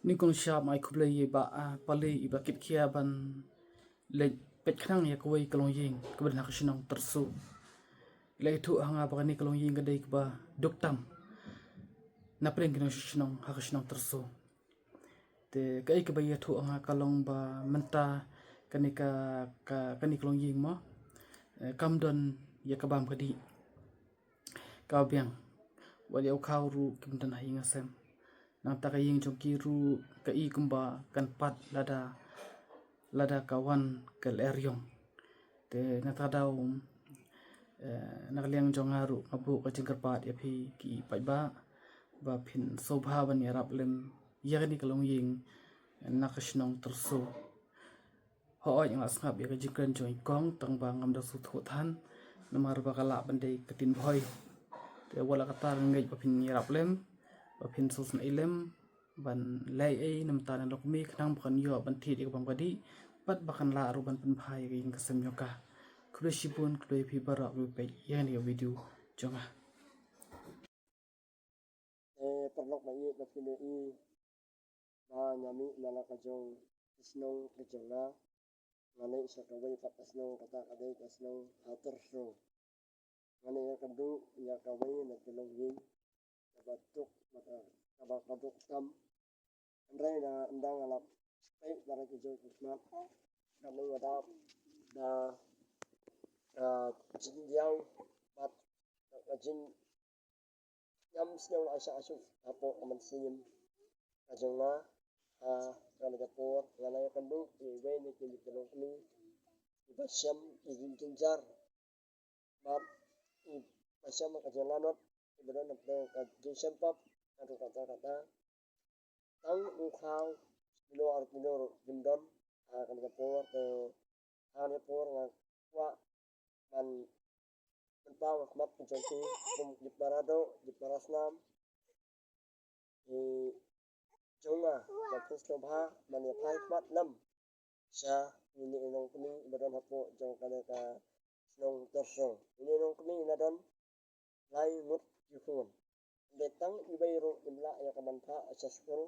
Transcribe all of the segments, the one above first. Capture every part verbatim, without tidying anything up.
Nyngkong shuwa ai khublei ïa i bah, ah, Pali i ba kit khia ban leit peit khnang ïa kawei ka longïing kaba don ha ka shnong Tyrso. Leit thuh ha nga ba kane ka longïing ka dei kaba duk tam na pdeng kine ki shnong ha ka shnong Tyrso. Te kaei kaba ïathuh ha nga ka long ba mynta kane ka, ka, kane ka longïing mo, eh, kam don ïa ka bam ka dih kaba biang. Wat ïa u khaw ruh kim don ha ïing ha sem. Nangta ka ïing jong ki ruh ka i kumba kan pat lada, lada ka wan ka lyer ïong. Te na kata ka daw, eh, na ka liang jong nga ruh nga buh ka jingkyrpad ïa phi ki paidbah ba phin sngewbha ban ïarap lem ïa kane ka longïing na ka shnong Tyrso. Hooid, nga la sngap ïa ka jingkren jong i kong tang ba ngam da sngewthuh than namar ba ka lah ban dei ka ktien Bhoi. Te wat la katta nga ngeit ba phin ïarap lem, ba phin sngewsynei lem ban leh ei na bynta kane ka longkmie khnang ba kan ïoh ban thied ïa ka bam ka dih bad ba kan lah ruh ban pynbha ïa ka ïing ka sem jong ka. Khublei shibun, khublei ïa phi baroh kiba peit ïa kane ka video jong nga. Te paralok ba ïeit, ba phi ïohi ba nga mih na la ka jong ka shnong ka jong nga, nga leit sha kawei pat ka shnong, kata ka dei ka shnong ha Tyrso. Nga leit ïakynduh ïa kawei na ki longïing kaba duk, kaba, kaba duk tam. Hynrei na ynda nga la peit na la ki jong ki khmat, ka mut nga dap da, ah, jingïaw bad ka jing ngam sngew la aisha asuk hapoh ka mynsiem ka jong nga. Ha kane ka por nga la ïakynduh ïa iwei na kine ki longkmie iba shem ïa ka jingjynjar bad iba shem ka jinglanot iba don hapdeng ka jingshem pop. Haduh katta katta tang u khaw kilo ar kilo ruh kim don ha kane ka por. Te ha kane ka por nga kwah ban pynpaw ha khmat ka jong phi kum ki para doh, ki para snam, ki jong nga, ba phin sngewbha ban ïa phai khmat lem sha kine ki longkmie ba don hapoh jong kane ka shnong Tyrso. Kine ki longkmie ki la don lai ngut ki khun. Hynrei tang iwei ruh im lah ïa ka ban phah sha skul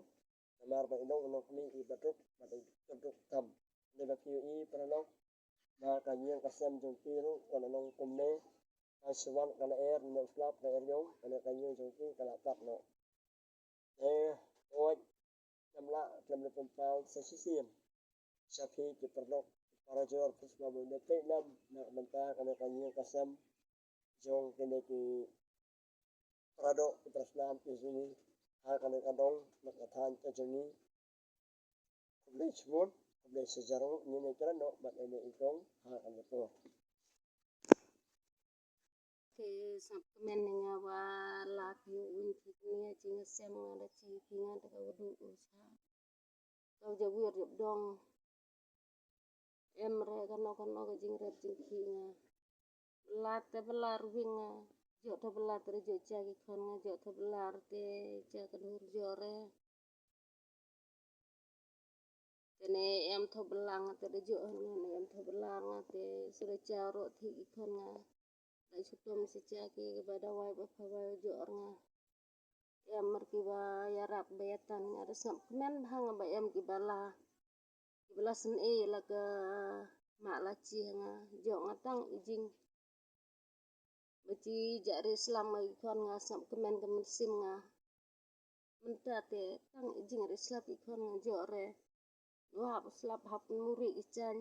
namar ba i long i longkmie iba duk bad i duk tam. Hynrei ba phi ïohi paralok ba ka ïing ka sem jong phi ruh ka la long kumne, ka shu wan ka lyer, ne u slap ka lyer ïong, kane ka ïing jong phi ka la pat noh. Te hooid, ngam lah khlem da pynpaw sa shisien sha phi ki paralok, ki parajor, phi sngewbha ban peit lem na ka bynta kane ka ïing ka sem jong kine ki para doh, ki para snam ki jong ngi ha kane ka dong, na ka thaiñ ka jong ngi. Khublei shibun, khublei shihajar nguh, ngin ïakren noh bad ine i kong ha kane ka por. Te sngap kmen ïa nga ba la phi ïoh win phi kane ka jingïasem, nga da jia phi, nga da ka Wadu u Shah. Ka u Jabir Jabdong. Em re kano kano ka jingrep jingkhih nga. Bylla te bylla ruh wing nga. Jot te bylla te jot ja ki khon nga, jot te bylla te ja ka dur jot re. Te ne em tho bylla nga te da jot nga, ne em tho bylla nga te sa da ja ruh thik ki khon nga. Da shu tom sa ja ki ba dawai ba phawai jot nga. Em mar kiba ïarap ba ïatan, nga da sngap kmen bha nga ba em kiba la, kiba la sngewsih la ka mah la chi ha nga. Jot nga tang i jing ba chi ja ri slap ma ki khon, nga sngap kmen ka mynsiem nga. Mynta te tang i jing ri slap ki khon nga jot re. Wa u slap hap muri ki chang.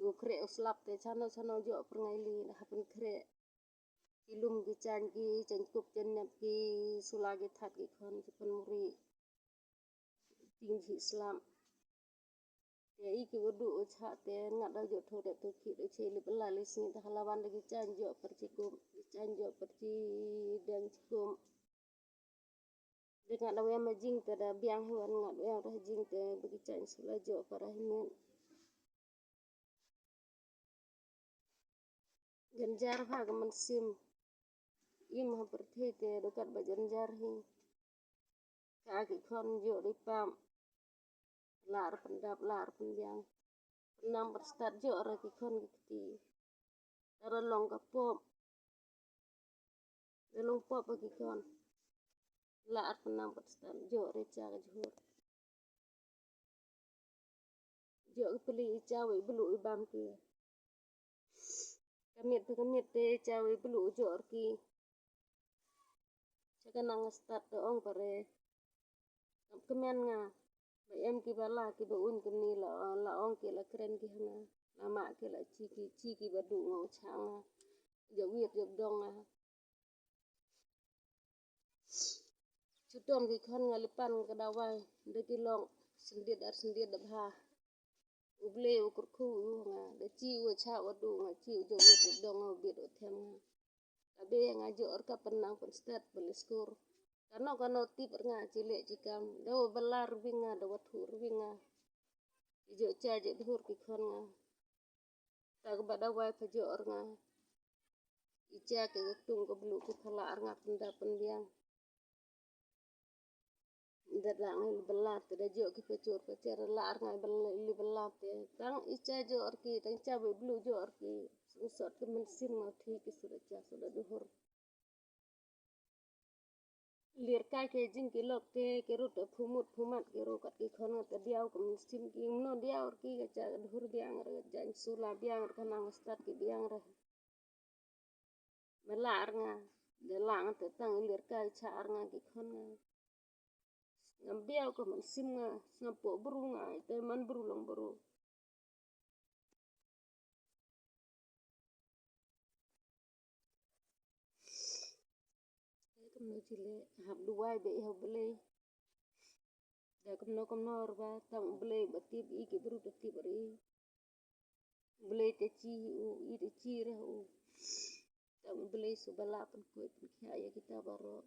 U khreh u slap te chano chano jot pyrngai li, da hap pynkhreh ki lum ki chang, ki chang kup chang nep, ki sula ki that ki khon ki pynmuri. Ting hi slap. Te i ki Wadu u Shah te nga da jot tho dep tho ki da che li bylla li sngi, da hala wan da ki chang jot pyrchi kum, ki chang jot pyrchi deng chi kum. Dei nga da wem ma jing te da biang hi wan, nga da wem da jing te ba ki chang sula jot para hi men. Jynjar ha ka mynsiem. Im ha pyrthei te da kat ba jynjar hi. Ka ki khon jot ri pam. Lar pyndap lar pynbiang. Pynam pynstad jot ra ki khon ki kti. Tara long ka pop. Da long pop ha ki khon. Lah ar pynang pat stad, jok re cha ka jhur. Jok ki pli i cha wei blu i bam ki. Ka miet te ka miet te cha wei blu jok ki. Cha ka nang stad te ong pare. Kam kmen nga. Ba em ki ba la ki ba un kemni la, la ong ki la kren ki ha nga. La ma ki la chi ki, chi ki ba du nga u cha nga. Jok wiet jok dong nga. Chutom ki khon nga lipan ka dawai da ki long sendit ar sendit da bha. U Blei u kyrkhu u nga da chi u cha u du nga chi u jok wiet u dong u bit u them nga. Ka be nga jok ka pynang pynstad pynliskur. Kano kano tip nga chi leh chi kam da u bala rwing nga da u thu rwing nga. Ki jok cha jok dhur ki khon nga. Ta ka ba dawai pha jok nga. I cha ke ka tung ka blu ki pha lah nga pynda pynbiang. Da lah nga li bala te da jok ki pha jok pha jok lah nga li bala te. Tang i cha jok ki, tang cha ba blu jok ki. Sot ki mynsiem nga thi ki suda cha suda duhur. Lir kai ke jing ki lok te ki rut phumut phumat ki ru kat ki khon nga te diaw ka mynsiem ki mno diaw ki ka cha ka duhur biang re jang sula biang re ka nang stad ki biang re. Mela ar nga de lang te tang lir kai cha ar nga ki khon nga. Ngam biaw ka mynsiem nga, ngam po bru nga, te man bru long bru. Te kumno chile hap duwai be i ha Blei. Da kumno kumno rwa tang Blei ba tip i ki bru da tip ri. Blei te chi u i te chi re u. Tang Blei su bala pun koi pun khia ya kita baro.